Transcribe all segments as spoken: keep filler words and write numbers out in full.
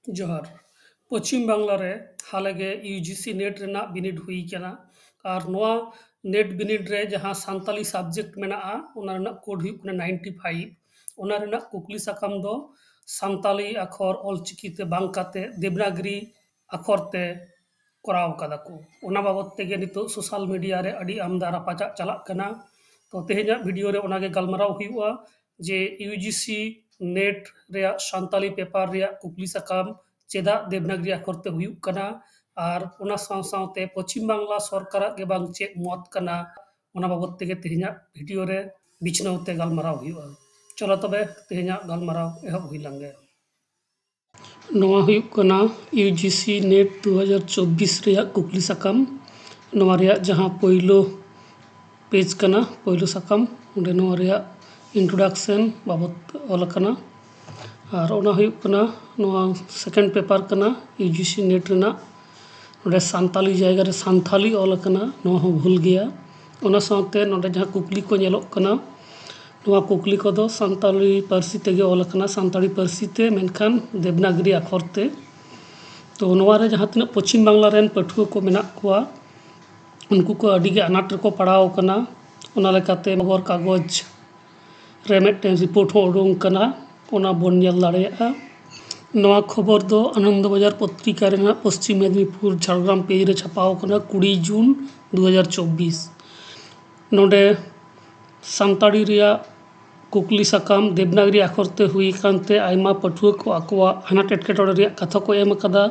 ᱡᱚᱦᱟᱨ᱾ ᱯᱚᱪᱷᱤᱢ ᱵᱟᱝᱞᱟ ᱨᱮ ᱦᱟᱞᱮ ᱜᱮ ᱤᱭᱩ ᱡᱤ ᱥᱤ ᱱᱮᱴ ᱨᱮᱱᱟᱜ ᱵᱤᱱᱤᱰ ᱦᱩᱭ ᱠᱟᱱᱟ᱾ ᱟᱨ ᱱᱚᱣᱟ ᱱᱮᱴ ᱵᱤᱱᱤᱰ ᱨᱮ ᱡᱟᱦᱟᱸ ᱥᱟᱱᱛᱟᱞᱤ ᱥᱟᱵᱡᱮᱠᱴ ᱢᱮᱱᱟᱜᱼᱟ, ᱚᱱᱟ ᱨᱮᱱᱟᱜ ᱠᱳᱰ ᱦᱩᱭᱩᱜ ᱠᱟᱱᱟ ᱱᱟᱭᱤᱱᱴᱤ ᱯᱷᱟᱭᱤᱵᱷ᱾ ᱚᱱᱟ ᱨᱮᱱᱟᱜ ᱠᱩᱠᱞᱤ ᱥᱟᱠᱟᱢ ᱫᱚ ᱥᱟᱱᱛᱟᱞᱤ ᱟᱠᱷᱚᱨ ᱚᱞᱪᱤᱠᱤ ᱛᱮ ᱵᱟᱝ ᱠᱟᱛᱮ ᱫᱮᱵᱽᱱᱟᱜᱽᱨᱤ ᱟᱠᱷᱚᱨ ᱛᱮ ᱠᱚᱨᱟᱣ ᱠᱟᱫᱟ ᱠᱚ᱾ ᱚᱱᱟ ᱵᱟᱵᱚᱛ ᱛᱮᱜᱮ ᱱᱤᱛᱚᱜ ᱥᱳᱥᱟᱞ ᱢᱤᱰᱤᱭᱟ ᱨᱮ ᱟᱹᱰᱤ ᱟᱢᱫᱟ ᱨᱟᱯᱟᱪᱟᱜ ᱪᱟᱞᱟᱜ ᱠᱟᱱᱟ᱾ ᱛᱚ, ᱛᱮᱦᱮᱧᱟᱜ ᱵᱷᱤᱰᱤᱭᱳ ᱨᱮ ᱚᱱᱟᱜᱮ ᱜᱟᱞᱢᱟᱨᱟᱣ ᱦᱩᱭᱩᱜᱼᱟ ᱡᱮ ᱤᱭᱩ ᱡᱤ ᱥᱤ ᱱᱮᱴ ᱨᱮᱭᱟᱜ ᱥᱟᱱᱛᱟᱞᱤ ᱯᱮᱯᱟᱨ ᱨᱮᱭᱟᱜ ᱠᱩᱠᱞᱤ ᱥᱟᱠᱟᱢ ᱪᱮᱫᱟᱜ ᱫᱮᱵᱽᱱᱟᱜᱽᱨᱤ ᱟᱠᱷᱚᱨ ᱛᱮ ᱦᱩᱭᱩᱜ ᱠᱟᱱᱟ, ᱟᱨ ᱚᱱᱟ ᱥᱟᱶ ᱥᱟᱶᱛᱮ ᱯᱚᱪᱷᱤᱢ ᱵᱟᱝᱞᱟ ᱥᱚᱨᱠᱟᱨᱟᱜ ᱜᱮ ᱵᱟᱝ ᱪᱮᱫ ᱢᱚᱛ ᱠᱟᱱᱟ, ᱚᱱᱟ ᱵᱟᱵᱚᱛ ᱛᱮᱜᱮ ᱛᱮᱦᱮᱧᱟᱜ ᱵᱷᱤᱰᱤᱭᱳ ᱨᱮ ᱵᱤᱪᱷᱱᱟᱹᱣ ᱛᱮ ᱜᱟᱞᱢᱟᱨᱟᱣ ᱦᱩᱭᱩᱜᱼᱟ᱾ ᱪᱚᱞᱚ ᱛᱚᱵᱮ ᱛᱮᱦᱮᱧᱟᱜ ᱜᱟᱞᱢᱟᱨᱟᱣ ᱮᱦᱚᱵ ᱦᱩᱭ ᱞᱮᱱ ᱜᱮ᱾ ᱱᱚᱣᱟ ᱦᱩᱭᱩᱜ ᱠᱟᱱᱟ ᱤᱭᱩ ᱡᱤ ᱥᱤ ᱱᱮᱴ ᱫᱩ ᱦᱟᱡᱟᱨ ᱪᱚᱵᱵᱤᱥ ᱨᱮᱭᱟᱜ ᱠᱩᱠᱞᱤ ᱥᱟᱠᱟᱢ᱾ ᱱᱚᱣᱟ ᱨᱮᱭᱟᱜ ᱡᱟᱦᱟᱸ ᱯᱳᱭᱞᱳ ᱯᱮᱡᱽ ᱠᱟᱱᱟ, ᱯᱳᱭᱞᱳ ᱥᱟᱠᱟᱢ, ᱚᱸᱰᱮ ᱱᱚᱣᱟ ᱨᱮᱭᱟᱜ ᱤᱱᱴᱨᱳᱰᱟᱠᱥᱮᱱ ᱵᱟᱵᱚᱛ ᱚᱞ ᱟᱠᱟᱱᱟ᱾ ᱟᱨ ᱚᱱᱟ ᱦᱩᱭᱩᱜ ᱠᱟᱱᱟ ᱱᱚᱣᱟ ᱥᱮᱠᱮᱱᱰ ᱯᱮᱯᱟᱨ ᱠᱟᱱᱟ ᱤᱭᱩ ᱡᱤ ᱥᱤ ᱱᱮᱴ ᱨᱮᱱᱟᱜ᱾ ᱱᱚᱰᱮ ᱥᱟᱱᱛᱟᱞᱤ ᱡᱟᱭᱜᱟ ᱨᱮ ᱥᱟᱱᱛᱷᱟᱞᱤ ᱚᱞ ᱟᱠᱟᱱᱟ, ᱱᱚᱣᱟ ᱦᱚᱸ ᱵᱷᱩᱞ ᱜᱮᱭᱟ᱾ ᱚᱱᱟ ᱥᱟᱶᱛᱮ ᱱᱚᱰᱮ ᱡᱟᱦᱟᱸ ᱠᱩᱠᱞᱤ ᱠᱚ ᱧᱮᱞᱚᱜ ᱠᱟᱱᱟ, ᱱᱚᱣᱟ ᱠᱩᱠᱞᱤ ᱠᱚᱫᱚ ᱥᱟᱱᱛᱟᱲᱤ ᱯᱟᱹᱨᱥᱤ ᱛᱮᱜᱮ ᱚᱞ ᱟᱠᱟᱱᱟ, ᱥᱟᱱᱛᱟᱲᱤ ᱯᱟᱹᱨᱥᱤ ᱛᱮ, ᱢᱮᱱᱠᱷᱟᱱ ᱫᱮᱵᱽᱱᱟᱜᱽᱨᱤ ᱟᱠᱷᱚᱨ ᱛᱮ᱾ ᱛᱚ, ᱱᱚᱣᱟ ᱨᱮ ᱡᱟᱦᱟᱸ ᱛᱤᱱᱟᱹᱜ ᱯᱚᱪᱷᱤᱢ ᱵᱟᱝᱞᱟ ᱨᱮᱱ ᱯᱟᱹᱴᱷᱩᱣᱟᱹ ᱠᱚ ᱢᱮᱱᱟᱜ ᱠᱚᱣᱟ, ᱩᱱᱠᱩ ᱠᱚ ᱟᱹᱰᱤ ᱜᱮ ᱟᱱᱟᱴ ᱨᱮᱠᱚ ᱯᱟᱲᱟᱣ ᱟᱠᱟᱱᱟ᱾ ᱚᱱᱟ ᱞᱮᱠᱟᱛᱮ ᱠᱷᱚᱵᱚᱨ ᱠᱟᱜᱚᱡᱽ ᱨᱮ ᱢᱤᱫᱴᱮᱱ ᱨᱤᱯᱳᱨᱴ ᱦᱚᱸ ᱩᱰᱩᱝ ᱠᱟᱱᱟ, ᱚᱱᱟ ᱵᱚᱱ ᱧᱮᱞ ᱫᱟᱲᱮᱭᱟᱜᱼᱟ᱾ ᱱᱚᱣᱟ ᱠᱷᱚᱵᱚᱨ ᱫᱚ ᱟᱱᱚᱱᱫᱚ ᱵᱟᱡᱟᱨ ᱯᱚᱛᱨᱤᱠᱟ ᱨᱮᱱᱟᱜ ᱯᱚᱥᱪᱤᱢ ᱢᱮᱫᱽᱱᱤᱯᱩᱨ ᱡᱷᱟᱲᱜᱨᱟᱢ ᱯᱮᱡᱽ ᱨᱮ ᱪᱷᱟᱯᱟᱣ ᱟᱠᱟᱱᱟ, ᱠᱩᱲᱤ ᱡᱩᱱ ᱫᱩ ᱦᱟᱡᱟᱨ ᱪᱚᱵᱵᱤᱥ᱾ ᱱᱚᱰᱮ ᱥᱟᱱᱛᱟᱲᱤ ᱨᱮᱭᱟᱜ ᱠᱩᱠᱞᱤ ᱥᱟᱠᱟᱢ ᱫᱮᱵᱽᱱᱟᱜᱽᱨᱤ ᱟᱠᱷᱚᱨ ᱛᱮ ᱦᱩᱭ ᱟᱠᱟᱱ ᱛᱮ ᱟᱭᱢᱟ ᱯᱟᱹᱴᱷᱩᱣᱟᱹ ᱠᱚ ᱟᱠᱚᱣᱟᱜ ᱟᱱᱟᱴ ᱮᱴᱠᱮᱴᱚᱬᱮ ᱨᱮᱭᱟᱜ ᱠᱟᱛᱷᱟ ᱠᱚ ᱮᱢ ᱟᱠᱟᱫᱟ᱾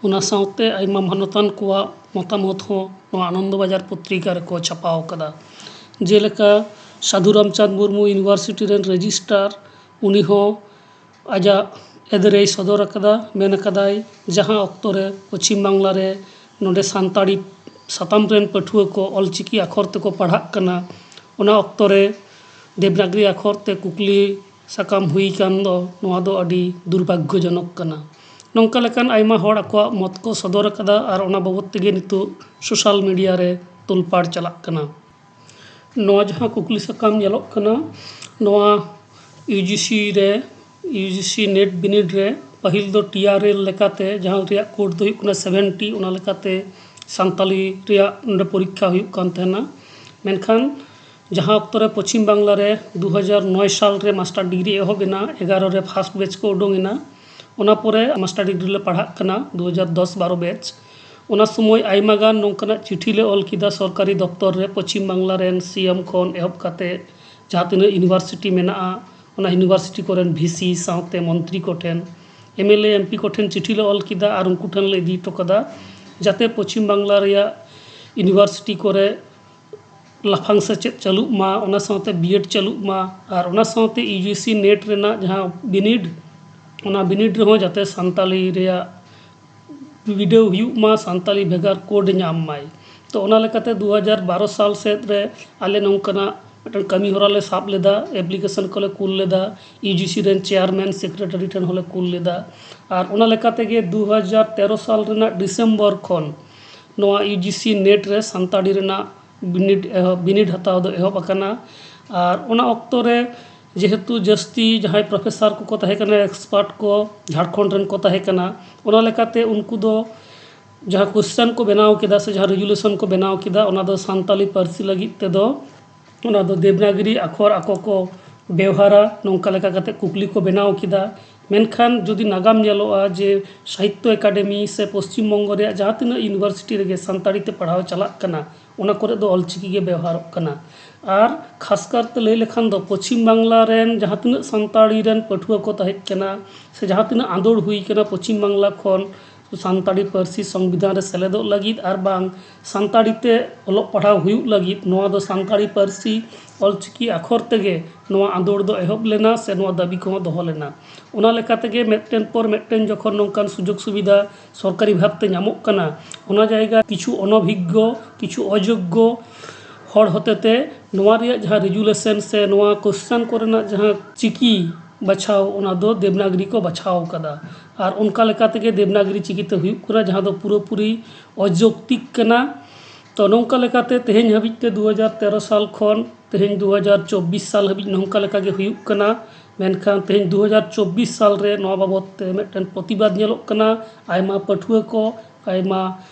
ᱚᱱᱟ ᱥᱟᱶᱛᱮ ᱟᱭᱢᱟ ᱢᱟᱱᱚᱛᱟᱱ ᱠᱚᱣᱟᱜ ᱢᱚᱛᱟᱢᱚᱛ ᱦᱚᱸ ᱱᱚᱣᱟ ᱟᱱᱚᱱᱫᱚ ᱵᱟᱡᱟᱨ ᱯᱚᱛᱨᱤᱠᱟ ᱨᱮᱠᱚ ᱪᱷᱟᱯᱟᱣ ᱟᱠᱟᱫᱟ᱾ ᱡᱮᱞᱮᱠᱟ ᱥᱟᱫᱷᱩ ᱨᱟᱢᱪᱟᱸᱫᱽ ᱢᱩᱨᱢᱩ ᱤᱭᱩᱱᱤᱵᱷᱟᱨᱥᱤᱴᱤ ᱨᱮᱱ ᱨᱮᱡᱤᱥᱴᱟᱨ, ᱩᱱᱤ ᱦᱚᱸ ᱟᱡᱟᱜ ᱮᱫᱮᱨᱮᱭ ᱥᱚᱫᱚᱨ ᱟᱠᱟᱫᱟ, ᱢᱮᱱ ᱟᱠᱟᱫᱟᱭ, ᱡᱟᱦᱟᱸ ᱚᱠᱛᱚ ᱨᱮ ᱯᱚᱪᱷᱤᱢ ᱵᱟᱝᱞᱟ ᱨᱮ ᱱᱚᱰᱮ ᱥᱟᱱᱛᱟᱲᱤ ᱥᱟᱛᱟᱢ ᱨᱮᱱ ᱯᱟᱹᱴᱷᱩᱣᱟᱹ ᱠᱚ ᱚᱞᱪᱤᱠᱤ ᱟᱠᱷᱚᱨ ᱛᱮᱠᱚ ᱯᱟᱲᱦᱟᱜ ᱠᱟᱱᱟ, ᱚᱱᱟ ᱚᱠᱛᱚ ᱨᱮ ᱫᱮᱵᱽᱱᱟᱜᱽᱨᱤ ᱟᱠᱷᱚᱨ ᱛᱮ ᱠᱩᱠᱞᱤ ᱥᱟᱠᱟᱢ ᱦᱩᱭ ᱠᱟᱱ ᱫᱚ, ᱱᱚᱣᱟ ᱫᱚ ᱟᱹᱰᱤ ᱫᱩᱨᱵᱷᱟᱜᱽᱭᱚᱡᱚᱱᱚᱠ ᱠᱟᱱᱟ᱾ ᱱᱚᱝᱠᱟ ᱞᱮᱠᱟᱱ ᱟᱭᱢᱟ ᱦᱚᱲ ᱟᱠᱚᱣᱟᱜ ᱢᱚᱛ ᱠᱚ ᱥᱚᱫᱚᱨ ᱟᱠᱟᱫᱟ ᱟᱨ ᱚᱱᱟ ᱵᱟᱵᱚᱛ ᱛᱮᱜᱮ ᱱᱤᱛᱚᱜ ᱥᱳᱥᱟᱞ ᱢᱤᱰᱤᱭᱟ ᱨᱮ ᱛᱳᱞᱯᱟᱲ ᱪᱟᱞᱟᱜ ᱠᱟᱱᱟ᱾ ᱱᱚᱣᱟ ᱡᱟᱦᱟᱸ ᱠᱩᱠᱞᱤ ᱥᱟᱠᱟᱢ ᱧᱮᱞᱚᱜ ᱠᱟᱱᱟ, ᱱᱚᱣᱟ ᱤᱭᱩ ᱡᱤ ᱥᱤ ᱨᱮ, ᱤᱭᱩ ᱡᱤ ᱥᱤ ᱱᱮᱴ ᱵᱤᱱᱤᱰ ᱨᱮ ᱯᱟᱹᱦᱤᱞ ᱫᱚ ᱴᱤ ᱟᱨ ᱮᱞ ᱞᱮᱠᱟᱛᱮ, ᱡᱟᱦᱟᱸ ᱨᱮᱭᱟᱜ ᱠᱳᱰ ᱫᱚ ᱦᱩᱭᱩᱜ ᱠᱟᱱᱟ ᱥᱮᱵᱷᱮᱱᱴᱤ, ᱚᱱᱟ ᱞᱮᱠᱟᱛᱮ ᱥᱟᱱᱛᱟᱞᱤ ᱨᱮᱭᱟᱜ ᱱᱚᱰᱮ ᱯᱚᱨᱤᱠᱠᱷᱟ ᱦᱩᱭᱩᱜ ᱠᱟᱱ ᱛᱟᱦᱮᱱᱟ᱾ ᱢᱮᱱᱠᱷᱟᱱ ᱡᱟᱦᱟᱸ ᱚᱠᱛᱚ ᱨᱮ ᱯᱚᱪᱷᱤᱢ ᱵᱟᱝᱞᱟ ᱨᱮ ᱫᱩ ᱦᱟᱡᱟᱨ ᱱᱚᱭ ᱥᱟᱞ ᱨᱮ ᱢᱟᱥᱴᱟᱨ ᱰᱤᱜᱽᱨᱤ ᱮᱦᱚᱵ ᱮᱱᱟ, ᱮᱜᱟᱨᱚ ᱨᱮ ᱯᱷᱟᱥᱴ ᱵᱮᱪ ᱠᱚ ᱩᱰᱩᱝ ᱮᱱᱟ, ᱚᱱᱟ ᱯᱚᱨᱮ ᱢᱟᱥᱴᱟᱨ ᱰᱤᱜᱽᱨᱤ ᱞᱮ ᱯᱟᱲᱦᱟᱜ ᱠᱟᱱᱟ ᱫᱩ ᱦᱟᱡᱟᱨ ᱫᱚᱥ ᱵᱟᱨᱚ ᱵᱮᱪ᱾ ᱚᱱᱟ ᱥᱚᱢᱚᱭ ᱟᱭᱢᱟ ᱜᱟᱱ ᱱᱚᱝᱠᱟᱱᱟᱜ ᱪᱤᱴᱷᱤ ᱞᱮ ᱚᱞ ᱠᱮᱫᱟ ᱥᱚᱨᱠᱟᱨᱤ ᱫᱚᱯᱛᱚᱨ ᱨᱮ, ᱯᱚᱪᱷᱤᱢ ᱵᱟᱝᱞᱟ ᱨᱮᱱ ᱥᱤ ᱮᱢ ᱠᱷᱚᱱ ᱮᱦᱚᱵ ᱠᱟᱛᱮ ᱡᱟᱦᱟᱸ ᱛᱤᱱᱟᱹᱜ ᱤᱭᱩᱱᱤᱵᱷᱟᱨᱥᱤᱴᱤ ᱢᱮᱱᱟᱜᱼᱟ, ᱚᱱᱟ ᱤᱭᱩᱱᱤᱵᱷᱟᱨᱥᱤᱴᱤ ᱠᱚᱨᱮᱱ ᱵᱷᱤ ᱥᱤ ᱥᱟᱶᱛᱮ ᱢᱚᱱᱛᱨᱤ ᱠᱚᱴᱷᱮᱱ, M L A, M P ᱠᱚᱴᱷᱮᱱ ᱪᱤᱴᱷᱤ ᱞᱮ ᱚᱞ ᱠᱮᱫᱟ ᱟᱨ ᱩᱱᱠᱩ ᱴᱷᱮᱱ ᱞᱮ ᱤᱫᱤ ᱦᱚᱴᱚ ᱠᱟᱫᱟ, ᱡᱟᱛᱮ ᱯᱚᱪᱷᱤᱢ ᱵᱟᱝᱞᱟ ᱨᱮᱭᱟᱜ ᱤᱭᱩᱱᱤᱵᱷᱟᱨᱥᱤᱴᱤ ᱠᱚᱨᱮ ᱞᱟᱯᱷᱟᱝ ᱥᱮᱪᱮᱫ ᱪᱟᱹᱞᱩᱜ ᱢᱟ, ᱚᱱᱟ ᱥᱟᱶᱛᱮ ᱵᱤ ᱮᱰ ᱪᱟᱹᱞᱩᱜ ᱢᱟ, ᱟᱨ ᱚᱱᱟ ᱥᱟᱶᱛᱮ ᱤᱭᱩ ᱡᱤ ᱥᱤ ᱱᱮᱴ ᱨᱮᱱᱟᱜ ᱡᱟᱦᱟᱸ ᱵᱤᱱᱤᱰ, ᱚᱱᱟ ᱵᱤᱱᱤᱰ ᱨᱮᱦᱚᱸ ᱡᱟᱛᱮ ᱥᱟᱱᱛᱟᱞᱤ ᱨᱮᱭᱟᱜ ᱵᱤᱰᱟᱹᱣ ᱦᱩᱭᱩᱜ ᱢᱟ, ᱥᱟᱱᱛᱟᱞᱤ ᱵᱷᱮᱜᱟᱨ ᱠᱳᱰ ᱧᱟᱢ ᱢᱟᱭ᱾ ᱛᱚ, ᱚᱱᱟ ᱞᱮᱠᱟᱛᱮ ᱫᱩ ᱦᱟᱡᱟᱨ ᱵᱟᱨᱚ ᱥᱟᱞ ᱥᱮᱫ ᱨᱮ ᱟᱞᱮ ᱱᱚᱝᱠᱟᱱᱟᱜ ᱢᱤᱫᱴᱟᱝ ᱠᱟᱹᱢᱤ ᱦᱚᱨᱟ ᱞᱮ ᱥᱟᱵ ᱞᱮᱫᱟ, ᱮᱯᱞᱤᱠᱮᱥᱚᱱ ᱠᱚᱞᱮ ᱠᱩᱞ ᱞᱮᱫᱟ, ᱤᱭᱩ ᱡᱤ ᱥᱤ ᱨᱮᱱ ᱪᱮᱭᱟᱨᱢᱮᱱ, ᱥᱮᱠᱨᱮᱴᱟᱨᱤ ᱴᱷᱮᱱ ᱦᱚᱸᱞᱮ ᱠᱩᱞ ᱞᱮᱫᱟ᱾ ᱟᱨ ᱚᱱᱟ ᱞᱮᱠᱟ ᱛᱮᱜᱮ ᱫᱩ ᱦᱟᱡᱟᱨ ᱛᱮᱨᱚ ᱥᱟᱞ ᱨᱮᱱᱟᱜ ᱰᱤᱥᱮᱢᱵᱚᱨ ᱠᱷᱚᱱ ᱱᱚᱣᱟ ᱤᱭᱩ ᱡᱤ ᱥᱤ ᱱᱮᱴ ᱨᱮ ᱥᱟᱱᱛᱟᱲᱤ ᱨᱮᱱᱟᱜ ᱵᱤᱱᱤᱰ ᱮᱦᱚᱵ, ᱵᱤᱱᱤᱰ ᱦᱟᱛᱟᱣ ᱫᱚ ᱮᱦᱚᱵ ᱟᱠᱟᱱᱟ᱾ ᱟᱨ ᱚᱱᱟ ᱚᱠᱛᱚ ᱨᱮ ᱡᱮᱦᱮᱛᱩ ᱡᱟᱹᱥᱛᱤ ᱡᱟᱦᱟᱸᱭ ᱯᱨᱚᱯᱷᱮᱥᱟᱨ ᱠᱚᱠᱚ ᱛᱟᱦᱮᱸ ᱠᱟᱱᱟ, ᱮᱠᱥᱯᱟᱨᱴ ᱠᱚ ᱡᱷᱟᱲᱠᱷᱚᱸᱰ ᱨᱮᱱ ᱠᱚ ᱛᱟᱦᱮᱸ ᱠᱟᱱᱟ, ᱚᱱᱟ ᱞᱮᱠᱟᱛᱮ ᱩᱱᱠᱩ ᱫᱚ ᱡᱟᱦᱟᱸ ᱠᱚᱥᱪᱟᱱ ᱠᱚ ᱵᱮᱱᱟᱣ ᱠᱮᱫᱟ ᱥᱮ ᱡᱟᱦᱟᱸ ᱨᱮᱡᱩᱞᱮᱥᱚᱱ ᱠᱚ ᱵᱮᱱᱟᱣ ᱠᱮᱫᱟ, ᱚᱱᱟ ᱫᱚ ᱥᱟᱱᱛᱟᱞᱤ ᱯᱟᱹᱨᱥᱤ ᱞᱟᱹᱜᱤᱫ ᱛᱮᱫᱚ ᱚᱱᱟ ᱫᱚ ᱫᱮᱵᱽᱱᱟᱜᱽᱨᱤ ᱟᱠᱷᱚᱨ ᱟᱠᱚ ᱠᱚ ᱵᱮᱣᱦᱟᱨᱟ, ᱱᱚᱝᱠᱟ ᱞᱮᱠᱟ ᱠᱟᱛᱮ ᱠᱩᱠᱞᱤ ᱠᱚ ᱵᱮᱱᱟᱣ ᱠᱮᱫᱟ᱾ ᱢᱮᱱᱠᱷᱟᱱ ᱡᱩᱫᱤ ᱱᱟᱜᱟᱢ ᱧᱮᱞᱚᱜᱼᱟ ᱡᱮ ᱥᱟᱦᱤᱛᱛᱚ ᱮᱠᱟᱰᱮᱢᱤ ᱥᱮ ᱯᱚᱥᱪᱤᱢ ᱵᱚᱝᱜᱚ ᱨᱮᱭᱟᱜ ᱡᱟᱦᱟᱸ ᱛᱤᱱᱟᱹᱜ ᱤᱭᱩᱱᱤᱵᱷᱟᱨᱥᱤᱴᱤ ᱨᱮᱜᱮ ᱥᱟᱱᱛᱟᱲᱤ ᱛᱮ ᱯᱟᱲᱦᱟᱣ ᱪᱟᱞᱟᱜ ᱠᱟᱱᱟ, ᱚᱱᱟ ᱠᱚᱨᱮ ᱫᱚ ᱚᱞᱪᱤᱠᱤ ᱜᱮ ᱵᱮᱣᱦᱟᱨᱚᱜ ᱠᱟᱱᱟ᱾ ᱟᱨ ᱠᱷᱟᱥ ᱠᱟᱨᱛᱮ ᱞᱟᱹᱭ ᱞᱮᱠᱷᱟᱱ ᱫᱚ ᱯᱚᱪᱷᱤᱢ ᱵᱟᱝᱞᱟ ᱨᱮᱱ ᱡᱟᱦᱟᱸ ᱛᱤᱱᱟᱹᱜ ᱥᱟᱱᱛᱟᱲᱤ ᱨᱮᱱ ᱯᱟᱹᱴᱷᱩᱣᱟᱹ ᱠᱚ ᱛᱟᱦᱮᱸ ᱠᱟᱱᱟ ᱥᱮ ᱡᱟᱦᱟᱸ ᱛᱤᱱᱟᱹᱜ ᱟᱸᱫᱳᱲ ᱦᱩᱭ ᱠᱟᱱᱟ ᱯᱚᱪᱷᱤᱢ ᱵᱟᱝᱞᱟ ᱠᱷᱚᱱ ᱥᱟᱱᱛᱟᱲᱤ ᱯᱟᱹᱨᱥᱤ ᱥᱚᱝᱵᱤᱫᱷᱟᱱ ᱨᱮ ᱥᱮᱞᱮᱫᱚᱜ ᱞᱟᱹᱜᱤᱫ ᱟᱨ ᱵᱟᱝ ᱥᱟᱱᱛᱟᱲᱤ ᱛᱮ ᱚᱞᱚᱜ ᱯᱟᱲᱦᱟᱣ ᱦᱩᱭᱩᱜ ᱞᱟᱹᱜᱤᱫ, ᱱᱚᱣᱟ ᱫᱚ ᱥᱟᱱᱛᱟᱲᱤ ᱯᱟᱹᱨᱥᱤ ᱚᱞᱪᱤᱠᱤ ᱟᱠᱷᱚᱨ ᱛᱮᱜᱮ ᱱᱚᱣᱟ ᱟᱸᱫᱳᱲ ᱫᱚ ᱮᱦᱚᱵ ᱞᱮᱱᱟ ᱥᱮ ᱱᱚᱣᱟ ᱫᱟᱹᱵᱤ ᱠᱚᱦᱚᱸ ᱫᱚᱦᱚ ᱞᱮᱱᱟ᱾ ᱚᱱᱟ ᱞᱮᱠᱟ ᱛᱮᱜᱮ ᱢᱤᱫᱴᱮᱱ ᱯᱚᱨ ᱢᱤᱫᱴᱮᱱ ᱡᱚᱠᱷᱚᱱ ᱱᱚᱝᱠᱟᱱ ᱥᱩᱡᱳᱜᱽ ᱥᱩᱵᱤᱫᱷᱟ ᱥᱚᱨᱠᱟᱨᱤ ᱵᱷᱟᱵᱽ ᱛᱮ ᱧᱟᱢᱚᱜ ᱠᱟᱱᱟ, ᱚᱱᱟ ᱡᱟᱭᱜᱟ ᱠᱤᱪᱷᱩ ᱚᱱᱚᱵᱷᱤᱜᱽᱜᱚ, ᱠᱤᱪᱷᱩ ᱚᱡᱳᱜᱽᱜᱚ ᱦᱚᱲ ᱦᱚᱛᱮᱛᱮ ᱱᱚᱣᱟ ᱨᱮᱭᱟᱜ ᱡᱟᱦᱟᱸ ᱨᱮᱡᱩᱞᱮᱥᱚᱱ ᱥᱮ ᱱᱚᱣᱟ ᱠᱚᱥᱪᱟᱱ ᱠᱚᱨᱮᱱᱟᱜ ᱡᱟᱦᱟᱸ ᱪᱤᱠᱤ ᱵᱟᱪᱷᱟᱣ, ᱚᱱᱟ ᱫᱚ ᱫᱮᱵᱽᱱᱟᱜᱽᱨᱤ ᱠᱚ ᱵᱟᱪᱷᱟᱣ ᱠᱟᱫᱟ᱾ ᱟᱨ ᱚᱱᱠᱟ ᱞᱮᱠᱟ ᱛᱮᱜᱮ ᱫᱮᱵᱽᱱᱟᱜᱽᱨᱤ ᱪᱤᱠᱤᱛᱮ ᱦᱩᱭᱩᱜ ᱠᱟᱱᱟ, ᱡᱟᱦᱟᱸ ᱫᱚ ᱯᱩᱨᱟᱹᱯᱩᱨᱤ ᱚᱡᱳᱠᱛᱤᱠ ᱠᱟᱱᱟ᱾ ᱛᱚ, ᱱᱚᱝᱠᱟ ᱞᱮᱠᱟᱛᱮ ᱛᱮᱦᱮᱧ ᱦᱟᱹᱵᱤᱡ ᱛᱮ ᱫᱩ ᱦᱟᱡᱟᱨ ᱛᱮᱨᱚ ᱥᱟᱞ ᱠᱷᱚᱱ ᱛᱮᱦᱮᱧ ᱫᱩ ᱦᱟᱡᱟᱨ ᱪᱚᱵᱵᱤᱥ ᱥᱟᱞ ᱦᱟᱹᱵᱤᱡ ᱱᱚᱝᱠᱟ ᱞᱮᱠᱟ ᱜᱮ ᱦᱩᱭᱩᱜ ᱠᱟᱱᱟ᱾ ᱢᱮᱱᱠᱷᱟᱱ ᱛᱮᱦᱮᱧ ᱫᱩ ᱦᱟᱡᱟᱨ ᱪᱚᱵᱵᱤᱥ ᱥᱟᱞ ᱨᱮ ᱱᱚᱣᱟ ᱵᱟᱵᱚᱫ ᱛᱮ ᱢᱤᱫᱴᱮᱱ ᱯᱨᱚᱛᱤᱵᱟᱫ ᱧᱮᱞᱚᱜ ᱠᱟᱱᱟ᱾ ᱟᱭᱢᱟ ᱯᱟᱹᱴᱷᱩᱣᱟᱹ ᱠᱚ, ᱟᱭᱢᱟ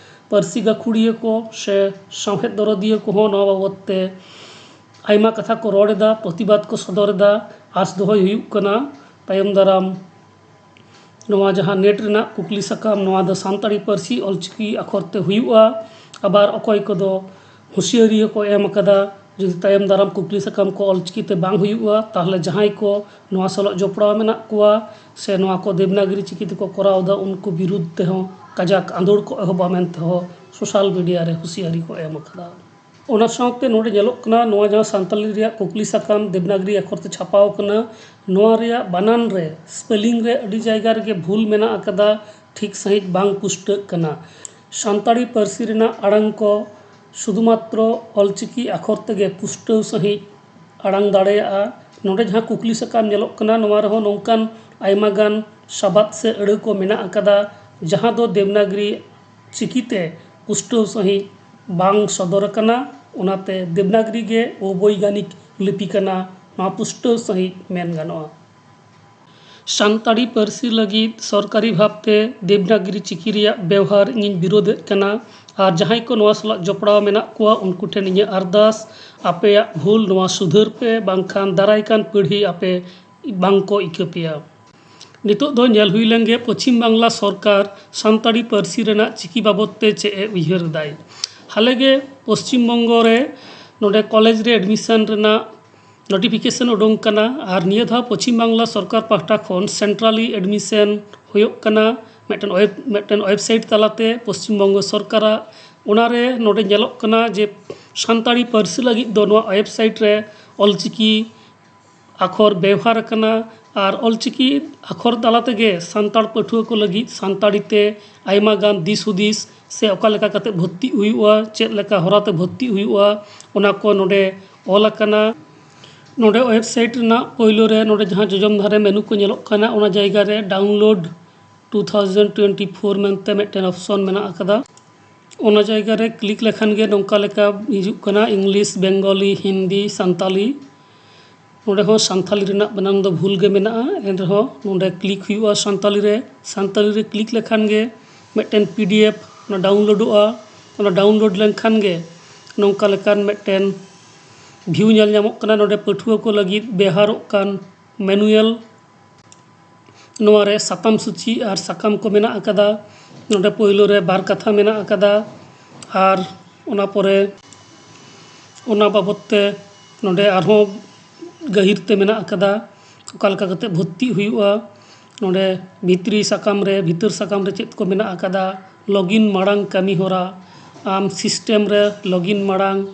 ᱯᱟᱹᱨᱥᱤ ᱜᱟᱹᱠᱷᱩᱲᱤᱭᱟᱹ ᱠᱚ ᱥᱮ ᱥᱟᱶᱦᱮᱫ ᱫᱚᱨᱚᱫᱤᱭᱟᱹ ᱠᱚᱦᱚᱸ ᱱᱚᱣᱟ ᱵᱟᱵᱚᱫ ᱛᱮ ᱟᱭᱢᱟ ᱠᱟᱛᱷᱟ ᱠᱚ ᱨᱚᱲ ᱮᱫᱟ, ᱯᱨᱚᱛᱤᱵᱟᱫ ᱠᱚ ᱥᱚᱫᱚᱨ ᱮᱫᱟ᱾ ᱟᱸᱥ ᱫᱚᱦᱚᱭ ᱦᱩᱭᱩᱜ ᱠᱟᱱᱟ, ᱛᱟᱭᱚᱢ ᱫᱟᱨᱟᱢ ᱱᱚᱣᱟ ᱡᱟᱦᱟᱸ NET ᱨᱮᱱᱟᱜ ᱠᱩᱠᱞᱤ ᱥᱟᱠᱟᱢ, ᱱᱚᱣᱟ ᱫᱚ ᱥᱟᱱᱛᱟᱲᱤ ᱯᱟᱹᱨᱥᱤ ᱚᱞᱪᱤᱠᱤ ᱟᱠᱷᱚᱨ ᱛᱮ ᱦᱩᱭᱩᱜᱼᱟ᱾ ᱟᱵᱟᱨ ᱚᱠᱚᱭ ᱠᱚᱫᱚ ᱦᱩᱸᱥᱤᱭᱟᱹᱨᱤ ᱦᱚᱸᱠᱚ ᱮᱢ ᱟᱠᱟᱫᱟ, ᱡᱩᱫᱤ ᱛᱟᱭᱚᱢ ᱫᱟᱨᱟᱢ ᱠᱩᱠᱞᱤ ᱥᱟᱠᱟᱢ ᱠᱚ ᱚᱞᱪᱤᱠᱤ ᱛᱮ ᱵᱟᱝ ᱦᱩᱭᱩᱜᱼᱟ, ᱛᱟᱦᱚᱞᱮ ᱡᱟᱦᱟᱸᱭ ᱠᱚ ᱱᱚᱣᱟ ᱥᱟᱞᱟᱜ ᱡᱚᱯᱲᱟᱣ ᱢᱮᱱᱟᱜ ᱠᱚᱣᱟ ᱥᱮ ᱱᱚᱣᱟ ᱠᱚ ᱫᱮᱵᱽᱱᱟᱜᱽᱨᱤ ᱪᱤᱠᱤ ᱛᱮᱠᱚ ᱠᱚᱨᱟᱣ ᱮᱫᱟ, ᱩᱱᱠᱩ ᱵᱤᱨᱩᱫᱽ ᱛᱮᱦᱚᱸ ᱠᱟᱡᱟᱠ ᱟᱸᱫᱳᱲ ᱠᱚ ᱮᱦᱚᱵᱟ ᱢᱮᱱᱛᱮ ᱦᱚᱸ ᱥᱳᱥᱟᱞ ᱢᱤᱰᱤᱭᱟ ᱨᱮ ᱦᱩᱸᱥᱤᱭᱟᱹᱨᱤ ᱠᱚ ᱮᱢ ᱟᱠᱟᱫᱟ᱾ ᱚᱱᱟ ᱥᱟᱶᱛᱮ ᱱᱚᱰᱮ ᱧᱮᱞᱚᱜ ᱠᱟᱱᱟ, ᱱᱚᱣᱟ ᱡᱟᱦᱟᱸ ᱥᱟᱱᱛᱟᱲᱤ ᱨᱮᱭᱟᱜ ᱠᱩᱠᱞᱤ ᱥᱟᱠᱟᱢ ᱫᱮᱵᱽᱱᱟᱜᱽᱨᱤ ᱟᱠᱷᱚᱨ ᱛᱮ ᱪᱷᱟᱯᱟᱣ ᱠᱟᱱᱟ, ᱱᱚᱣᱟ ᱨᱮᱭᱟᱜ ᱵᱟᱱᱟᱱ ᱨᱮ, ᱥᱯᱮᱞᱤᱝ ᱨᱮ ᱟᱹᱰᱤ ᱡᱟᱭᱜᱟ ᱨᱮᱜᱮ ᱵᱷᱩᱞ ᱢᱮᱱᱟᱜ ᱟᱠᱟᱫᱟ, ᱴᱷᱤᱠ ᱥᱟᱺᱦᱤᱡ ᱵᱟᱝ ᱯᱩᱥᱴᱟᱹᱜ ᱠᱟᱱᱟ᱾ ᱥᱟᱱᱛᱟᱲᱤ ᱯᱟᱹᱨᱥᱤ ᱨᱮᱱᱟᱜ ᱟᱲᱟᱝ ᱠᱚ ᱥᱩᱫᱷᱩᱢᱟᱛᱨᱚ ᱚᱞᱪᱤᱠᱤ ᱟᱠᱷᱚᱨ ᱛᱮᱜᱮ ᱯᱩᱥᱴᱟᱹᱣ ᱥᱟᱺᱦᱤᱡ ᱟᱲᱟᱝ ᱫᱟᱲᱮᱭᱟᱜᱼᱟ᱾ ᱱᱚᱰᱮ ᱡᱟᱦᱟᱸ ᱠᱩᱠᱞᱤ ᱥᱟᱠᱟᱢ ᱧᱮᱞᱚᱜ ᱠᱟᱱᱟ, ᱱᱚᱣᱟ ᱨᱮᱦᱚᱸ ᱱᱚᱝᱠᱟᱱ ᱟᱭᱢᱟ ᱜᱟᱱ ᱥᱟᱵᱟᱫ ᱥᱮ ᱟᱹᱲᱟᱹ ᱠᱚ ᱢᱮᱱᱟᱜ ᱟᱠᱟᱫᱟ, ᱡᱟᱦᱟᱸ ᱫᱚ ᱫᱮᱵᱽᱱᱟᱜᱽᱨᱤ ᱪᱤᱠᱤᱛᱮ ᱯᱩᱥᱴᱟᱹᱣ ᱥᱟᱺᱦᱤᱡ ᱵᱟᱝ ᱥᱚᱫᱚᱨ ᱟᱠᱟᱱᱟ, ᱚᱱᱟᱛᱮ ᱫᱮᱵᱽᱱᱟᱜᱽᱨᱤ ᱜᱮ ᱚᱵᱳᱭᱜᱟᱱᱤᱠ ᱞᱤᱯᱤ ᱠᱟᱱᱟ, ᱱᱚᱣᱟ ᱯᱩᱥᱴᱟᱹᱣ ᱥᱟᱺᱦᱤᱡ ᱢᱮᱱ ᱜᱟᱱᱚᱜᱼᱟ᱾ ᱥᱟᱱᱛᱟᱲᱤ ᱯᱟᱹᱨᱥᱤ ᱞᱟᱹᱜᱤᱫ ᱥᱚᱨᱠᱟᱨᱤ ᱵᱷᱟᱵᱽᱛᱮ ᱫᱮᱵᱽᱱᱟᱜᱽᱨᱤ ᱪᱤᱠᱤ ᱨᱮᱭᱟᱜ ᱵᱮᱣᱦᱟᱨ ᱤᱧᱤᱧ ᱵᱤᱨᱳᱫᱮᱫ ᱠᱟᱱᱟ, ᱟᱨ ᱡᱟᱦᱟᱸᱭ ᱠᱚ ᱱᱚᱣᱟ ᱥᱟᱞᱟᱜ ᱡᱚᱯᱲᱟᱣ ᱢᱮᱱᱟᱜ ᱠᱚᱣᱟ, ᱩᱱᱠᱩ ᱴᱷᱮᱱ ᱤᱧᱟᱹᱜ ᱟᱨᱫᱟᱥ, ᱟᱯᱮᱭᱟᱜ ᱵᱷᱩᱞ ᱱᱚᱣᱟ ᱥᱩᱫᱷᱟᱹᱨ ᱯᱮ, ᱵᱟᱝᱠᱷᱟᱱ ᱫᱟᱨᱟᱭ ᱠᱟᱱ ᱯᱤᱲᱦᱤ ᱟᱯᱮ ᱵᱟᱝ ᱠᱚ ᱤᱠᱟᱹ ᱯᱮᱭᱟ᱾ ᱱᱤᱛᱚᱜ ᱫᱚ ᱧᱮᱞ ᱦᱩᱭ ᱞᱮᱱ ᱜᱮ, ᱯᱚᱪᱷᱤᱢ ᱵᱟᱝᱞᱟ ᱥᱚᱨᱠᱟᱨ ᱥᱟᱱᱛᱟᱲᱤ ᱯᱟᱹᱨᱥᱤ ᱨᱮᱱᱟᱜ ᱪᱤᱠᱤ ᱵᱟᱵᱚᱫ ᱛᱮ ᱪᱮᱫ ᱮ ᱩᱭᱦᱟᱹᱨ ᱮᱫᱟᱭ᱾ ᱦᱟᱞᱮ ᱜᱮ ᱯᱚᱪᱷᱤᱢ ᱵᱚᱝᱜᱚ ᱨᱮ ᱱᱚᱰᱮ ᱠᱚᱞᱮᱡᱽ ᱨᱮ ᱮᱰᱢᱤᱥᱚᱱ ᱨᱮᱱᱟᱜ ᱱᱳᱴᱤᱯᱷᱤᱠᱮᱥᱚᱱ ᱩᱰᱩᱝ ᱠᱟᱱᱟ, ᱟᱨ ᱱᱤᱭᱟᱹ ᱫᱷᱟᱣ ᱯᱚᱪᱷᱤᱢ ᱵᱟᱝᱞᱟ ᱥᱚᱨᱠᱟᱨ ᱯᱟᱦᱴᱟ ᱠᱷᱚᱱ ᱥᱮᱱᱴᱨᱟᱞᱤ ᱮᱰᱢᱤᱥᱚᱱ ᱦᱩᱭᱩᱜ ᱠᱟᱱᱟ᱾ ᱢᱤᱫᱴᱮᱱ ᱳᱭᱮᱵ-, ᱢᱤᱫᱴᱮᱱ ᱳᱭᱮᱵᱽᱥᱟᱭᱤᱴ ᱛᱟᱞᱟᱛᱮ ᱯᱚᱪᱷᱤᱢ ᱵᱚᱝᱜᱚ ᱥᱚᱨᱠᱟᱨᱟᱜ, ᱚᱱᱟᱨᱮ ᱱᱚᱰᱮ ᱧᱮᱞᱚᱜ ᱠᱟᱱᱟ ᱡᱮ ᱥᱟᱱᱛᱟᱲᱤ ᱯᱟᱹᱨᱥᱤ ᱞᱟᱹᱜᱤᱫ ᱫᱚ ᱱᱚᱣᱟ ᱳᱭᱮᱵᱽᱥᱟᱭᱤᱴ ᱨᱮ ᱚᱞᱪᱤᱠᱤ ᱟᱠᱷᱚᱨ ᱵᱮᱣᱦᱟᱨ ᱟᱠᱟᱱᱟ, ᱟᱨ ᱚᱞᱪᱤᱠᱤ ᱟᱠᱷᱚᱨ ᱛᱟᱞᱟ ᱛᱮᱜᱮ ᱥᱟᱱᱛᱟᱲ ᱯᱟᱹᱴᱷᱩᱣᱟᱹ ᱠᱚ ᱞᱟᱹᱜᱤᱫ ᱥᱟᱱᱛᱟᱲᱤ ᱛᱮ ᱟᱭᱢᱟ ᱜᱟᱱ ᱫᱤᱥ ᱦᱩᱫᱤᱥ ᱥᱮ ᱚᱠᱟ ᱞᱮᱠᱟ ᱠᱟᱛᱮ ᱵᱷᱚᱨᱛᱤᱜ ᱦᱩᱭᱩᱜᱼᱟ, ᱪᱮᱫ ᱞᱮᱠᱟ ᱦᱚᱨᱟᱛᱮ ᱵᱷᱚᱨᱛᱤᱜ ᱦᱩᱭᱩᱜᱼᱟ, ᱚᱱᱟ ᱠᱚ ᱱᱚᱰᱮ ᱚᱞ ᱟᱠᱟᱱᱟ᱾ ᱱᱚᱰᱮ ᱳᱭᱮᱵᱽᱥᱟᱭᱤᱴ ᱨᱮᱱᱟᱜ ᱯᱳᱭᱞᱳ ᱨᱮ ᱱᱚᱰᱮ ᱡᱟᱦᱟᱸ ᱡᱚᱡᱚᱢ ᱫᱷᱟᱨᱮ ᱢᱮᱱᱩ ᱠᱚ ᱧᱮᱞᱚᱜ ᱠᱟᱱᱟ, ᱚᱱᱟ ᱡᱟᱭᱜᱟ ᱨᱮ download two thousand twenty four ᱢᱮᱱᱛᱮ ᱢᱤᱫᱴᱮᱱ ᱚᱯᱥᱚᱱ ᱢᱮᱱᱟᱜ ᱟᱠᱟᱫᱟ᱾ ᱚᱱᱟ ᱡᱟᱭᱜᱟ ᱨᱮ ᱠᱞᱤᱠ ᱞᱮᱠᱷᱟᱱ ᱜᱮ ᱱᱚᱝᱠᱟ ᱞᱮᱠᱟ ᱦᱤᱡᱩᱜ ᱠᱟᱱᱟ, ᱤᱝᱞᱤᱥ, ᱵᱮᱝᱜᱚᱞᱤ, ᱦᱤᱱᱫᱤ, ᱥᱟᱱᱛᱟᱞᱤ᱾ ᱱᱚᱰᱮ ᱦᱚᱸ ᱥᱟᱱᱛᱷᱟᱞᱤ ᱨᱮᱱᱟᱜ ᱵᱮᱱᱟᱣ ᱫᱚ ᱵᱷᱩᱞ ᱜᱮ ᱢᱮᱱᱟᱜᱼᱟ᱾ ᱮᱱ ᱨᱮᱦᱚᱸ ᱱᱚᱰᱮ ᱠᱞᱤᱠ ᱦᱩᱭᱩᱜᱼᱟ ᱥᱟᱱᱛᱟᱞᱤ ᱨᱮ᱾ ᱥᱟᱱᱛᱟᱞᱤ ᱨᱮ ᱠᱞᱤᱠ ᱞᱮᱠᱷᱟᱱ ᱜᱮ ᱢᱤᱫᱴᱮᱱ ᱯᱤ ᱰᱤ ᱮᱯᱷ ᱚᱱᱟ ᱰᱟᱣᱩᱱᱞᱳᱰᱚᱜᱼᱟ᱾ ᱚᱱᱟ ᱰᱟᱣᱩᱱᱞᱳᱰ ᱞᱮᱱᱠᱷᱟᱱ ᱜᱮ ᱱᱚᱝᱠᱟ ᱞᱮᱠᱟᱱ ᱢᱤᱫᱴᱮᱱ ᱵᱷᱤᱭᱩ ᱧᱮᱞ ᱧᱟᱢᱚᱜ ᱠᱟᱱᱟ᱾ ᱱᱚᱰᱮ ᱯᱟᱹᱴᱷᱩᱣᱟᱹ ᱠᱚ ᱞᱟᱹᱜᱤᱫ ᱵᱮᱣᱦᱟᱨᱚᱜ ᱠᱟᱱ ᱢᱮᱱᱩᱭᱟᱞ, ᱱᱚᱣᱟ ᱨᱮ ᱥᱟᱛᱟᱢ ᱥᱩᱪᱤ ᱟᱨ ᱥᱟᱠᱟᱢ ᱠᱚ ᱢᱮᱱᱟᱜ ᱟᱠᱟᱫᱟ᱾ ᱱᱚᱰᱮ ᱯᱳᱭᱞᱳ ᱨᱮ ᱵᱟᱨ ᱠᱟᱛᱷᱟ ᱢᱮᱱᱟᱜ ᱟᱠᱟᱫᱟ ᱟᱨ ᱚᱱᱟ ᱯᱚᱨᱮ ᱚᱱᱟ ᱵᱟᱵᱚᱫ ᱛᱮ ᱱᱚᱰᱮ ᱟᱨᱦᱚᱸ ᱜᱟᱹᱦᱤᱨ ᱛᱮ ᱢᱮᱱᱟᱜ ᱟᱠᱟᱫᱟ, ᱚᱠᱟ ᱞᱮᱠᱟ ᱠᱟᱛᱮ ᱵᱷᱚᱨᱛᱤᱜ ᱦᱩᱭᱩᱜᱼᱟ᱾ ᱱᱚᱰᱮ ᱵᱷᱤᱛᱨᱤ ᱥᱟᱠᱟᱢ ᱨᱮ, ᱵᱷᱤᱛᱟᱹᱨ ᱥᱟᱠᱟᱢ ᱨᱮ ᱪᱮᱫ ᱠᱚ ᱢᱮᱱᱟᱜ ᱟᱠᱟᱫᱟ, ᱞᱚᱜᱤᱱ ᱢᱟᱲᱟᱝ ᱠᱟᱹᱢᱤ ᱦᱚᱨᱟ, ᱟᱢ ᱥᱤᱥᱴᱮᱢ ᱨᱮ ᱞᱚᱜᱤᱱ ᱢᱟᱲᱟᱝ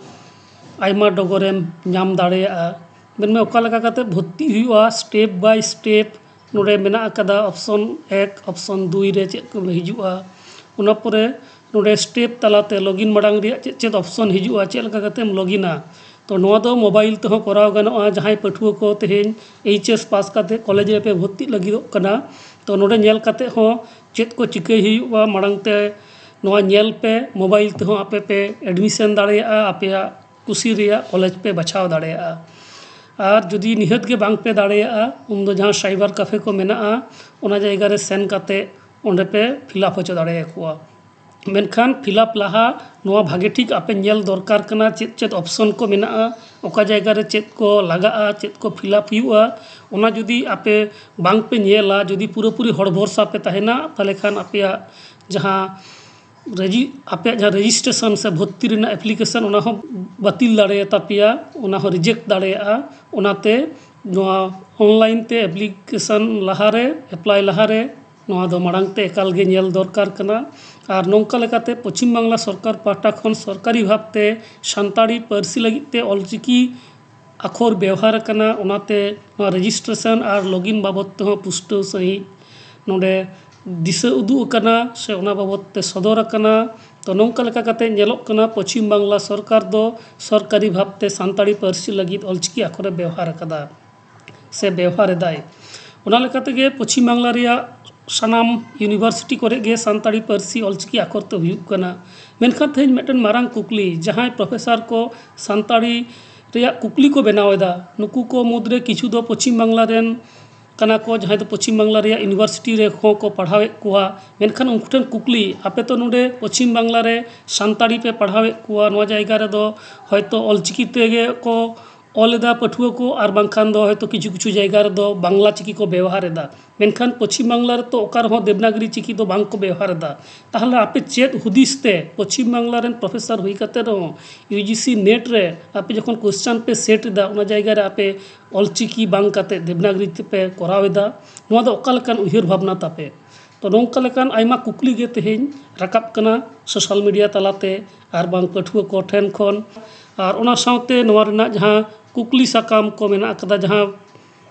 ᱟᱭᱢᱟ ᱰᱚᱜᱚᱨᱮᱢ ᱧᱟᱢ ᱫᱟᱲᱮᱭᱟᱜᱼᱟ᱾ ᱢᱮᱱᱢᱮ ᱚᱠᱟ ᱞᱮᱠᱟ ᱠᱟᱛᱮ ᱵᱷᱚᱨᱛᱤᱜ ᱦᱩᱭᱩᱜᱼᱟ, step by step ᱱᱚᱰᱮ ᱢᱮᱱᱟᱜ ᱟᱠᱟᱫᱟ᱾ ᱚᱯᱥᱚᱱ ᱮᱠ, ᱚᱯᱥᱚᱱ ᱫᱩᱭ ᱨᱮ ᱪᱮᱫ ᱠᱚ ᱦᱤᱡᱩᱜᱼᱟ, ᱚᱱᱟ ᱯᱚᱨᱮ ᱱᱚᱰᱮ step ᱛᱟᱞᱟᱛᱮ ᱞᱚᱜᱤᱱ ᱢᱟᱲᱟᱝ ᱨᱮᱭᱟᱜ ᱪᱮᱫ ᱪᱮᱫ ᱚᱯᱥᱚᱱ ᱦᱤᱡᱩᱜᱼᱟ, ᱪᱮᱫ ᱞᱮᱠᱟ ᱠᱟᱛᱮᱢ ᱞᱚᱜᱤᱱᱟ᱾ ᱛᱚ ᱱᱚᱣᱟ ᱫᱚ ᱢᱳᱵᱟᱭᱤᱞ ᱛᱮᱦᱚᱸ ᱠᱚᱨᱟᱣ ᱜᱟᱱᱚᱜᱼᱟ᱾ ᱡᱟᱦᱟᱸᱭ ᱯᱟᱹᱴᱷᱩᱣᱟᱹ ᱠᱚ ᱛᱮᱦᱮᱧ ᱮᱭᱤᱪ ᱮᱥ ᱯᱟᱥ ᱠᱟᱛᱮ ᱠᱚᱞᱮᱡᱽ ᱨᱮᱯᱮ ᱵᱷᱚᱨᱛᱤᱜ ᱞᱟᱹᱜᱤᱫᱚᱜ ᱠᱟᱱᱟ, ᱛᱚ ᱱᱚᱰᱮ ᱧᱮᱞ ᱠᱟᱛᱮ ᱦᱚᱸ ᱪᱮᱫ ᱠᱚ ᱪᱤᱠᱟᱹᱭ ᱦᱩᱭᱩᱜᱼᱟ, ᱢᱟᱲᱟᱝ ᱛᱮ ᱱᱚᱣᱟ ᱧᱮᱞ ᱯᱮ᱾ ᱢᱳᱵᱟᱭᱤᱞ ᱛᱮᱦᱚᱸ ᱟᱯᱮ ᱯᱮ ᱮᱰᱢᱤᱥᱚᱱ ᱫᱟᱲᱮᱭᱟᱜᱼᱟ, ᱟᱯᱮᱭᱟᱜ ᱠᱩᱥᱤ ᱨᱮᱭᱟᱜ ᱠᱚᱞᱮᱡᱽ ᱯᱮ ᱵᱟᱪᱷᱟᱣ ᱫᱟᱲᱮᱭᱟᱜᱼᱟ᱾ ᱟᱨ ᱡᱩᱫᱤ ᱱᱤᱦᱟᱹᱛ ᱜᱮ ᱵᱟᱝ ᱯᱮ ᱫᱟᱲᱮᱭᱟᱜᱼᱟ, ᱩᱱᱫᱚ ᱡᱟᱦᱟᱸ ᱥᱟᱭᱵᱟᱨ ᱠᱟᱯᱷᱮ ᱠᱚ ᱢᱮᱱᱟᱜᱼᱟ, ᱚᱱᱟ ᱡᱟᱭᱜᱟ ᱨᱮ ᱥᱮᱱ ᱠᱟᱛᱮ ᱚᱸᱰᱮ ᱯᱮ ᱯᱷᱤᱞᱟᱯ ᱦᱚᱪᱚ ᱫᱟᱲᱮᱭᱟᱠᱚᱣᱟ᱾ ᱢᱮᱱᱠᱷᱟᱱ ᱯᱷᱤᱞᱟᱯ ᱞᱟᱦᱟ ᱱᱚᱣᱟ ᱵᱷᱟᱜᱮ ᱴᱷᱤᱠ ᱟᱯᱮ ᱧᱮᱞ ᱫᱚᱨᱠᱟᱨ ᱠᱟᱱᱟ, ᱪᱮᱫ ᱪᱮᱫ ᱚᱯᱥᱚᱱ ᱠᱚ ᱢᱮᱱᱟᱜᱼᱟ, ᱚᱠᱟ ᱡᱟᱭᱜᱟ ᱨᱮ ᱪᱮᱫ ᱠᱚ ᱞᱟᱜᱟᱜᱼᱟ, ᱪᱮᱫ ᱠᱚ ᱯᱷᱤᱞᱟᱯ ᱦᱩᱭᱩᱜᱼᱟ᱾ ᱚᱱᱟ ᱡᱩᱫᱤ ᱟᱯᱮ ᱵᱟᱝ ᱯᱮ ᱧᱮᱞᱟ, ᱡᱩᱫᱤ ᱯᱩᱨᱟᱹᱯᱩᱨᱤ ᱦᱚᱲ ᱵᱷᱚᱨᱥᱟ ᱯᱮ ᱛᱟᱦᱮᱱᱟ, ᱛᱟᱦᱚᱞᱮ ᱠᱷᱟᱱ ᱟᱯᱮᱭᱟᱜ ᱡᱟᱦᱟᱸ ᱨᱮᱡᱤ-, ᱟᱯᱮᱭᱟᱜ ᱡᱟᱦᱟᱸ ᱨᱮᱡᱤᱥᱴᱨᱮᱥᱚᱱ ᱥᱮ ᱵᱷᱚᱨᱛᱤ ᱨᱮᱱᱟᱜ ᱮᱯᱞᱤᱠᱮᱥᱚᱱ, ᱚᱱᱟ ᱦᱚᱸ ᱵᱟᱹᱛᱤᱞ ᱫᱟᱲᱮᱭᱟᱛᱟ ᱯᱮᱭᱟ, ᱚᱱᱟ ᱦᱚᱸ ᱨᱤᱡᱮᱠᱴ ᱫᱟᱲᱮᱭᱟᱜᱼᱟ᱾ ᱚᱱᱟᱛᱮ ᱱᱚᱣᱟ ᱚᱱᱞᱟᱭᱤᱱ ᱛᱮ ᱮᱯᱞᱤᱠᱮᱥᱚᱱ ᱞᱟᱦᱟᱨᱮ, ᱮᱯᱞᱟᱭ ᱞᱟᱦᱟᱨᱮ ᱱᱚᱣᱟ ᱫᱚ ᱢᱟᱲᱟᱝ ᱛᱮ ᱮᱠᱟᱞ ᱜᱮ ᱧᱮᱞ ᱫᱚᱨᱠᱟᱨ ᱠᱟᱱᱟ᱾ ᱟᱨ ᱱᱚᱝᱠᱟ ᱞᱮᱠᱟᱛᱮ ᱯᱚᱪᱷᱤᱢ ᱵᱟᱝᱞᱟ ᱥᱚᱨᱠᱟᱨ ᱯᱟᱦᱴᱟ ᱠᱷᱚᱱ ᱥᱚᱨᱠᱟᱨᱤ ᱵᱷᱟᱵᱽᱛᱮ ᱥᱟᱱᱛᱟᱲᱤ ᱯᱟᱹᱨᱥᱤ ᱞᱟᱹᱜᱤᱫ ᱛᱮ ᱚᱞᱪᱤᱠᱤ ᱟᱠᱷᱚᱨ ᱵᱮᱣᱦᱟᱨ ᱟᱠᱟᱱᱟ, ᱚᱱᱟᱛᱮ ᱱᱚᱣᱟ ᱨᱮᱡᱤᱥᱴᱨᱮᱥᱚᱱ ᱟᱨ ᱞᱚᱜᱤᱱ ᱵᱟᱵᱚᱫ ᱛᱮᱦᱚᱸ ᱯᱩᱥᱴᱟᱹᱣ ᱥᱟᱺᱦᱤᱡ ᱱᱚᱰᱮ ᱫᱤᱥᱟᱹ ᱩᱫᱩᱜ ᱟᱠᱟᱱᱟ ᱥᱮ ᱚᱱᱟ ᱵᱟᱵᱚᱫ ᱛᱮ ᱥᱚᱫᱚᱨ ᱟᱠᱟᱱᱟ᱾ ᱛᱚ ᱱᱚᱝᱠᱟ ᱞᱮᱠᱟ ᱠᱟᱛᱮ ᱧᱮᱞᱚᱜ ᱠᱟᱱᱟ ᱯᱚᱪᱷᱤᱢ ᱵᱟᱝᱞᱟ ᱥᱚᱨᱠᱟᱨ ᱫᱚ ᱥᱚᱨᱠᱟᱨᱤ ᱵᱷᱟᱵᱽᱛᱮ ᱥᱟᱱᱛᱟᱲᱤ ᱯᱟᱹᱨᱥᱤ ᱞᱟᱹᱜᱤᱫ ᱚᱞᱪᱤᱠᱤ ᱟᱠᱷᱚᱨᱮ ᱵᱮᱣᱦᱟᱨ ᱟᱠᱟᱫᱟ ᱥᱮ ᱵᱮᱣᱦᱟᱨ ᱮᱫᱟᱭ᱾ ᱚᱱᱟ ᱞᱮᱠᱟ ᱛᱮᱜᱮ ᱯᱚᱪᱷᱤᱢ ᱵᱟᱝᱞᱟ ᱨᱮᱭᱟᱜ ᱥᱟᱱᱟᱢ ᱤᱭᱩᱱᱤᱵᱷᱟᱨᱥᱤᱴᱤ ᱠᱚᱨᱮ ᱜᱮ ᱥᱟᱱᱛᱟᱲᱤ ᱯᱟᱹᱨᱥᱤ ᱚᱞᱪᱤᱠᱤ ᱟᱠᱷᱚᱨ ᱛᱮ ᱦᱩᱭᱩᱜ ᱠᱟᱱᱟ᱾ ᱢᱮᱱᱠᱷᱟᱱ ᱛᱮᱦᱮᱧ ᱢᱤᱫᱴᱮᱱ ᱢᱟᱨᱟᱝ ᱠᱩᱠᱞᱤ, ᱡᱟᱦᱟᱸᱭ ᱯᱨᱚᱯᱷᱮᱥᱟᱨ ᱠᱚ ᱥᱟᱱᱛᱟᱲᱤ ᱨᱮᱭᱟᱜ ᱠᱩᱠᱞᱤ ᱠᱚ ᱵᱮᱱᱟᱣ ᱮᱫᱟ᱾ ᱱᱩᱠᱩ ᱠᱚ ᱢᱩᱫᱽᱨᱮ ᱠᱤᱪᱷᱩ ᱫᱚ ᱯᱚᱪᱷᱤᱢ ᱵᱟᱝᱞᱟ ᱨᱮᱱ ᱠᱟᱱᱟ ᱠᱚ, ᱡᱟᱦᱟᱸᱭ ᱫᱚ ᱯᱚᱪᱷᱤᱢ ᱵᱟᱝᱞᱟ ᱨᱮᱭᱟᱜ ᱤᱭᱩᱱᱤᱵᱷᱟᱨᱥᱤᱴᱤ ᱨᱮᱦᱚᱸ ᱠᱚ ᱯᱟᱲᱦᱟᱣᱮᱫ ᱠᱚᱣᱟ᱾ ᱢᱮᱱᱠᱷᱟᱱ ᱩᱱᱠᱩ ᱴᱷᱮᱱ ᱠᱩᱠᱞᱤ, ᱟᱯᱮ ᱛᱚ ᱱᱚᱰᱮ ᱯᱚᱪᱷᱤᱢ ᱵᱟᱝᱞᱟ ᱨᱮ ᱥᱟᱱᱛᱟᱲᱤ ᱯᱮ ᱯᱟᱲᱦᱟᱣᱮᱫ ᱠᱚᱣᱟ, ᱱᱚᱣᱟ ᱡᱟᱭᱜᱟ ᱨᱮᱫᱚ ᱦᱚᱭᱛᱳ ᱚᱞᱪᱤᱠᱤ ᱛᱮᱜᱮ ᱠᱚ ᱚᱞ ᱮᱫᱟ ᱯᱟᱹᱴᱷᱩᱣᱟᱹ ᱠᱚ, ᱟᱨ ᱵᱟᱝᱠᱷᱟᱱ ᱫᱚ ᱦᱚᱭᱛᱳ ᱠᱤᱪᱷᱩ ᱠᱤᱪᱷᱩ ᱡᱟᱭᱜᱟ ᱨᱮᱫᱚ ᱵᱟᱝᱞᱟ ᱪᱤᱠᱤ ᱠᱚ ᱵᱮᱣᱦᱟᱨ ᱮᱫᱟ᱾ ᱢᱮᱱᱠᱷᱟᱱ ᱯᱚᱪᱷᱤᱢ ᱵᱟᱝᱞᱟ ᱨᱮᱛᱚ ᱚᱠᱟ ᱨᱮᱦᱚᱸ ᱫᱮᱵᱽᱱᱟᱜᱽᱨᱤ ᱪᱤᱠᱤ ᱫᱚ ᱵᱟᱝ ᱠᱚ ᱵᱮᱣᱦᱟᱨ ᱮᱫᱟ᱾ ᱛᱟᱦᱚᱞᱮ ᱟᱯᱮ ᱪᱮᱫ ᱦᱩᱫᱤᱥ ᱛᱮ ᱯᱚᱪᱷᱤᱢ ᱵᱟᱝᱞᱟ ᱨᱮᱱ ᱯᱨᱚᱯᱷᱮᱥᱚᱨ ᱦᱩᱭ ᱠᱟᱛᱮ ᱨᱮᱦᱚᱸ ᱤᱭᱩ ᱡᱤ ᱥᱤ ᱱᱮᱴ ᱨᱮ ᱟᱯᱮ ᱡᱚᱠᱷᱚᱱ ᱠᱚᱥᱪᱟᱱ ᱯᱮ ᱥᱮᱴ ᱮᱫᱟ, ᱚᱱᱟ ᱡᱟᱭᱜᱟ ᱨᱮ ᱟᱯᱮ ᱚᱞᱪᱤᱠᱤ ᱵᱟᱝ ᱠᱟᱛᱮ ᱫᱮᱵᱽᱱᱟᱜᱽᱨᱤ ᱛᱮᱯᱮ ᱠᱚᱨᱟᱣ ᱮᱫᱟ? ᱱᱚᱣᱟ ᱫᱚ ᱚᱠᱟ ᱞᱮᱠᱟᱱ ᱩᱭᱦᱟᱹᱨ ᱵᱷᱟᱵᱽᱱᱟ ᱛᱟᱯᱮ? ᱛᱚ, ᱱᱚᱝᱠᱟ ᱞᱮᱠᱟᱱ ᱟᱭᱢᱟ ᱠᱩᱠᱞᱤ ᱜᱮ ᱛᱮᱦᱮᱧ ᱨᱟᱠᱟᱵ ᱠᱟᱱᱟ ᱥᱳᱥᱟᱞ ᱢᱤᱰᱤᱭᱟ ᱛᱟᱞᱟᱛᱮ ᱟᱨ ᱵᱟᱝ ᱯᱟᱹᱴᱷᱩᱣᱟᱹ ᱠᱚ ᱴᱷᱮᱱ ᱠᱷᱚᱱ᱾ ᱟᱨ ᱚᱱᱟ ᱥᱟᱶᱛᱮ ᱱᱚᱣᱟ ᱨᱮᱱᱟᱜ ᱡᱟᱦᱟᱸ ᱠᱩᱠᱞᱤ ᱥᱟᱠᱟᱢ ᱠᱚ ᱢᱮᱱᱟᱜ ᱟᱠᱟᱫᱟ, ᱡᱟᱦᱟᱸ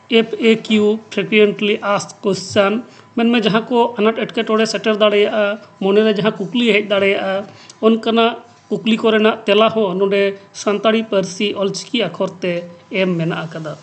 F A Q, Frequently Asked Question, ᱢᱮᱱᱢᱮ ᱡᱟᱦᱟᱸ ᱠᱚ ᱟᱱᱟᱴ ᱮᱴᱠᱮᱴᱚᱬᱮ ᱥᱮᱴᱮᱨ ᱫᱟᱲᱮᱭᱟᱜᱼᱟ, ᱢᱚᱱᱮᱨᱮ ᱡᱟᱦᱟᱸ ᱠᱩᱠᱞᱤ ᱦᱮᱡ ᱫᱟᱲᱮᱭᱟᱜᱼᱟ, ᱚᱱᱠᱟᱱᱟᱜ ᱠᱩᱠᱞᱤ ᱠᱚᱨᱮᱱᱟᱜ ᱛᱮᱞᱟ ᱦᱚᱸ ᱱᱚᱰᱮ ᱥᱟᱱᱛᱟᱲᱤ ᱯᱟᱹᱨᱥᱤ ᱚᱞᱪᱤᱠᱤ ᱟᱠᱷᱚᱨ ᱛᱮ ᱮᱢ ᱢᱮᱱᱟᱜ ᱟᱠᱟᱫᱟ᱾